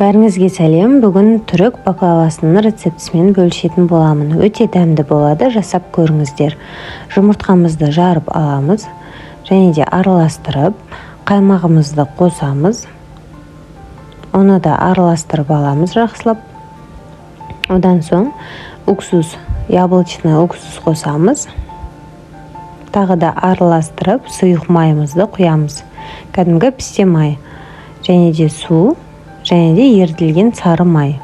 Бәріңізге сәлем! Бүгін түрік баклавасының рецептісімен бөлісетін боламын. Өте дәмді болады, жасап көріңіздер. Жұмыртқамызды жарып аламыз және де араластырып, қаймағымызды қосамыз. Оны да араластырып аламыз жақсылап. Одан соң уксус, яблочный уксус қосамыз. Тағы да араластырып, сұйық майымызды құямыз. Кәдімгі пісте май және де су және де ерітілген сары май.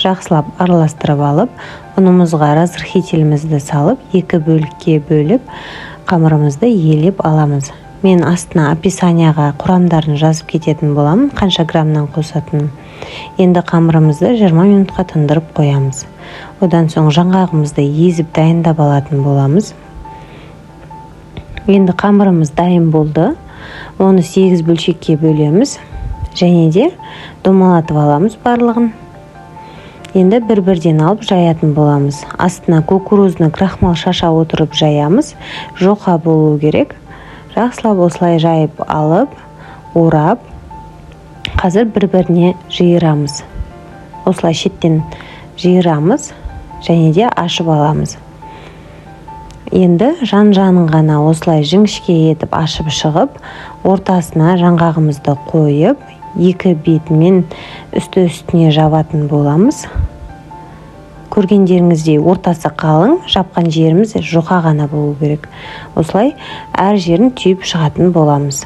Жақсылап араластырып алып, ұнымызға разрыхителімізді салып, екі бөлікке бөліп, қамырымызды елеп аламыз. Мен астына описанияға құрамдарын жазып кететін боламын, қанша граммнан қосатынын. Енді қамырымызды 20 минутқа тындырып қоямыз. Одан соң жаңғағымызды езіп дайындап алатын боламыз. Енді қамырымыз дайын болды. Оны 8 бөлшекке бөлеміз және де домалатып аламыз барлығын. Енді бір-бірден алып жаятын боламыз. Астына кукурузный крахмал шаша отырып жаямыз. Жұқа болу керек. Жақсылап осылай жайып алып, орап, қазір бір-біріне жиырамыз. Осылай шеттен жиырамыз және де ашып аламыз. Енді жан-жағын ғана осылай жіңішке етіп ашып шығып, ортасына жаңғағымызды қойып, екі бетімен үсті-үстіне жабатын боламыз. Көргендеріңіздей, ортасы қалың, жапқан жеріміз жұқа ғана болу керек. Осылай әр жерін түйіп шығатын боламыз.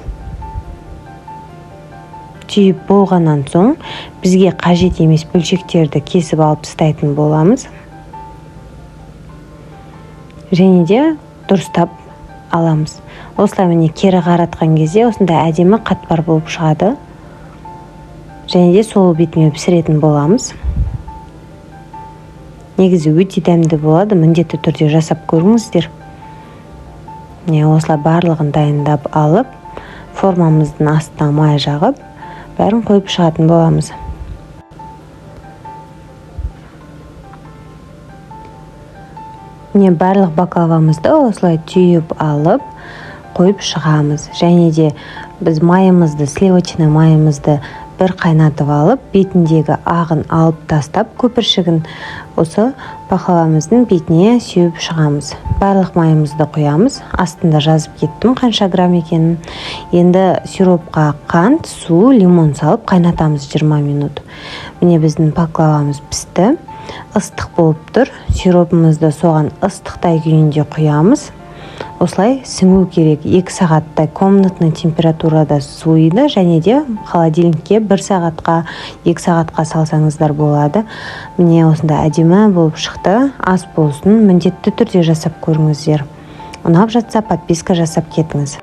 Түйіп болғаннан соң бізге қажет емес бөлшектерді кесіп алып тастайтын боламыз. Және де дұрыстап аламыз. Осылай, міне, кері қаратқан кезде осындай әдемі қатпар болып шығады. Және де сол бетімен пісіретін боламыз. Негізі өте дәмді болады, міндетті түрде жасап көріңіздер. Міне, осылай барлығын дайындап алып, формамыздың астына май жағып, бәрін қойып шығатын боламыз. Міне, барлық баклавамызды осылай түйіп алып, қойып шығамыз. Және де біз майымызды, сливочный майымызды бір қайнатып алып, бетіндегі ағын алып тастап, көпіршігін осы пахлавамыздың бетіне сеуіп шығамыз. Барлық майымызды құямыз. Астында жазып кеттім қанша грамм екенін. Енді сиропқа қант, су, лимон салып қайнатамыз 20 минут. Міне, біздің пахлавамыз пісті. Ыстық болып тұр. Сиропымызды соған ыстықтай күйінде құямыз. Осылай сіңу керек. 2 сағаттай комнатный температурада суиды және де холодильникке 1 сағатқа, 2 сағатқа салсаңыздар болады. Міне, осындай әдемі болып шықты. Ас болсын, міндетті түрде жасап көріңіздер. Ұнап жатса, подписка жасап кетіңіз.